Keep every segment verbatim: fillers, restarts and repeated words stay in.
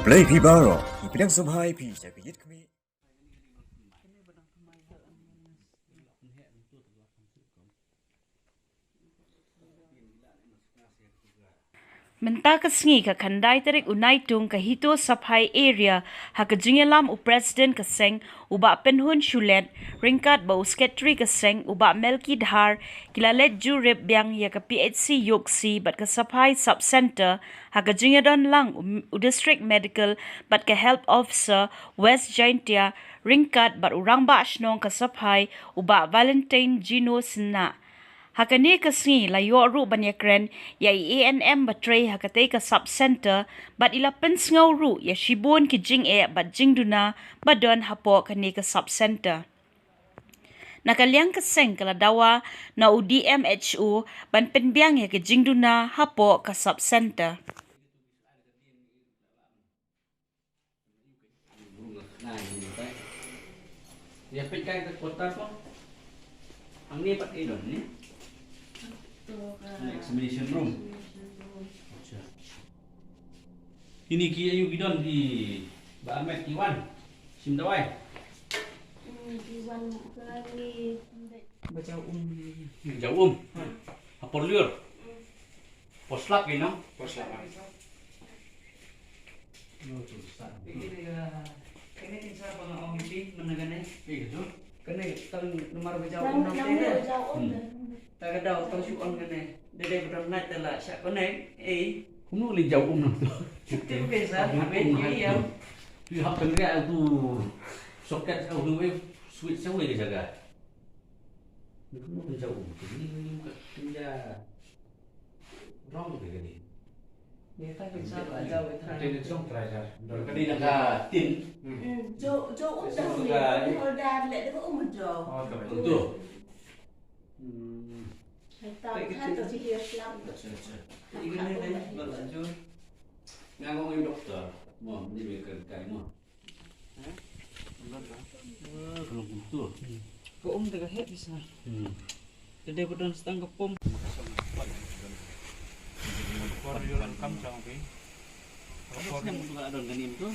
Blei phi baroh, ngi pdiang sngewbha ïa phi sha ka ïit khmih. Mynta ka sngi ka khyndai tarik u Naitung ka HITO Saphai area ha ka jingïalam u President ka seng u Bah Pynhun Shulet ryngkat bad u Secretary ka seng u Bah Melki Dhar ki la leit jurip biang ïa ka P H C Iooksi bad ka Saphai Sub Centre ha ka jingïadon lang u, u District Medical bad ka Health Officer West Jaintia ryngkat bad u Rangbah Shnong ka Saphai u Bah Valentine Gino Synnah. Ha kane ka sngi la ïoh ruh ban ïakren ïa i A N M ba trei ha katei ka Sub Centre bad i la pynsngew ruh ïa shibun ki jingeh bad jingduna ba don hapoh kane ka Sub Centre. Na ka liang ka seng ka la dawa na u D M H O ban pynbiang ïa ka jingduna hapoh ka Sub Centre. Ïa peit kai ka quarter ko. Hangne pat i don ni. Ni examination room. Acha. Kine ki aïu ki don ki Bah Ahmed ki wan shim dawai. Hmm, ki wan ka ni. Ba jaw um. Jaw um. Ha por lyiur. Por slap ki no? Por slap. Kane tin sa ba nga ong iti mynne kane. Ih tu. Kane tang namar ba jaw um nangte. Ta ka daw tang shu on kane. Dei dei ba don light te la shah connect. Ei. Kumno lei jaw um nangtu? Te ke sa ha be ki ïam. Tu hap kane tu socket au tu wave switch sa wei ka jaga. Kumno lei jaw um? Kane ka tin ja. Wrong te kane. Ni ta kin sa ba jaw i trai. Te ni song trai sa. Kane na ka tin. Hmm. Jo jo um dah ni. Holder le de um jo. Oh, ka betul. Tu. Hmm. Hai ta hai ta ji hias lam. Acha acha. Ini ni ni ba la jo. Nga ngong doktor. Mo ni me kan kai mo. Ka um te ka heh pisa. Te dei ba don stang ka pom. Por ïoh kam chang phi. Por ïoh kam tu.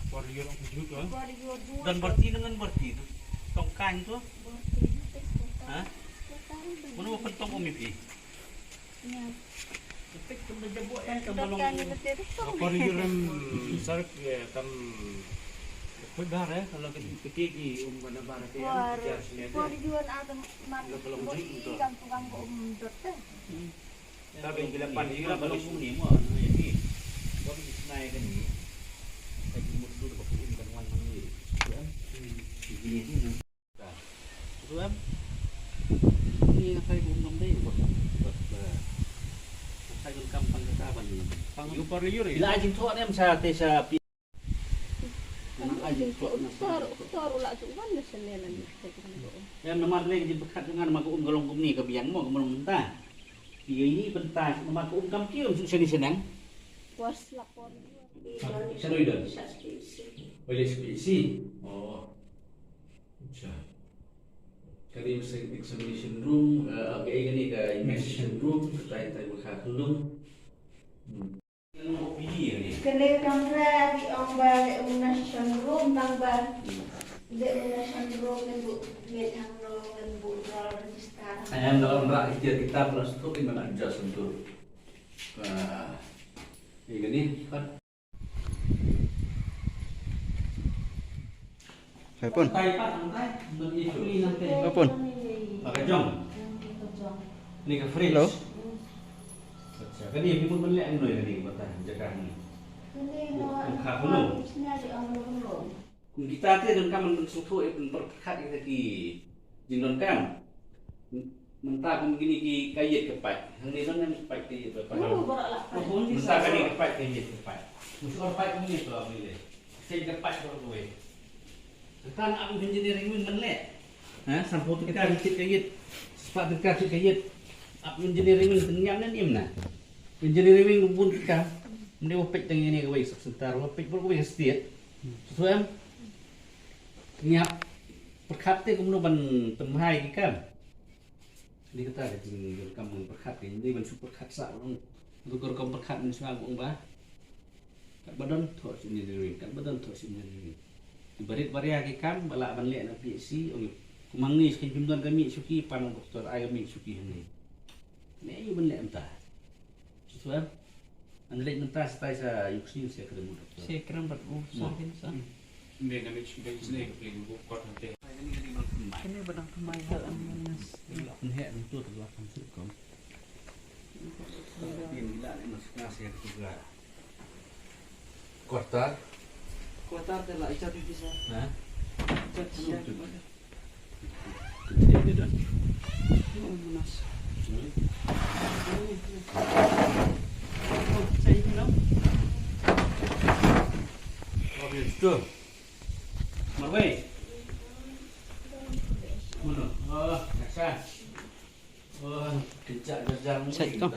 Por ïoh kam tu. Don berti dengan berti tu. Tong kan tu. Ha? Mana bukan tong um phi? Por ïoh rem sark kam kut bar eh kalau kita kita ki um kana bar ke ya sini. Por ïoh ada man. Kalau kalau jut tu. Kan tukang ko um dot eh. Tapi bila pan ïoh kalau ni mo ni. Kalau di sini kan ni. Lagi mutu ko um kan wan ni. Ya. Ini ni. Tu em. Ni na kai bum dei. Ba ba. Kai bum kam pang ka ban. Pang yu par yu re. Ila jin tho nem sa te sa pi. Pang jin tho na tor tor la tu wan na sene na ni. Em namar le jin bekat dengan ma ka um galong kum ni ka biang mo ka long mynta. Pi ini benta nama ka um kam ki um su sene senang. Kuas lapor. Sa doi don. Oleh S P C. Oh. Acha. Kane mesti examination room, eh, okay, kane ka immunization room, ka tai tai bakha khulung. Hmm. Kane ka kamra ki ong ba immunization room tang ba. Hmm. Immunization room ngan bu ngan hang no ngan bu draw register. Ayam dalam rak kita kita plus tu di mana adjust untuk. Ah, ini kan. Hai pun. Hai pun. Apa jong? Ni ka fridge. Hello. Acha, kani ni mun leh noi kani bata jaga ni. Ka khulung. Kum kita te donkam ban sngewthuh ïa pynpyrkhat ïa ki jingdonkam. Mynta kum kine ki ka ïit ka pait. Hangne don ka pait ka ïit ka pait. Mynta kane ka pait ka ïit ka pait. Musu ka pait kane to kane le. Seng ka pait baroh kawei. Tang ap engineering wing ban leh. Ha, samphu tyngka ki thied ka ïit. Spah tyngka thied ka ïit. Ap engineering wing tyngiap ne im na. Engineering wing bun tyngka. Mynta wa peit tang ïa ne kawei sub center, wa peit baroh kawei ka state. Sngewthuh em? Ngiap pyrkhat te kumno ban pynbha ïa ki kam. Ni kata ka jingdonkam ban pyrkhat te, ni ban shu pyrkhat sah ruh. Doktor kam pyrkhat mynshuwa, ong ba katba don thoh sha engineering, katba don thoh sha engineering. Ki barit baria ki kam ba lah ban leh na P H C, ong, kum hangne sha phim don ka mih shuki, pan ong doktor, ai ka mih shuki hangne. Ne ïa ban leh mynta. Shuwa. An leh mynta shatai sha ïa u Ksing sha kren u doktor. Sha kren bad u sa kin sa. Mbe ka mih shuki sne ka pli u kot hangte. Kane ba dang thymmai ha an nas. Pynheh nangtu, tang la kan suk kam. Quarter. Quarter te la icha tu kisa. Ha? Icha tu. Oh, munas. Hmm? Oh, saya bilang. Oh, dia tu. Marwei. Mana? Oh, biasa. Oh, kencak gajang. Saya tu.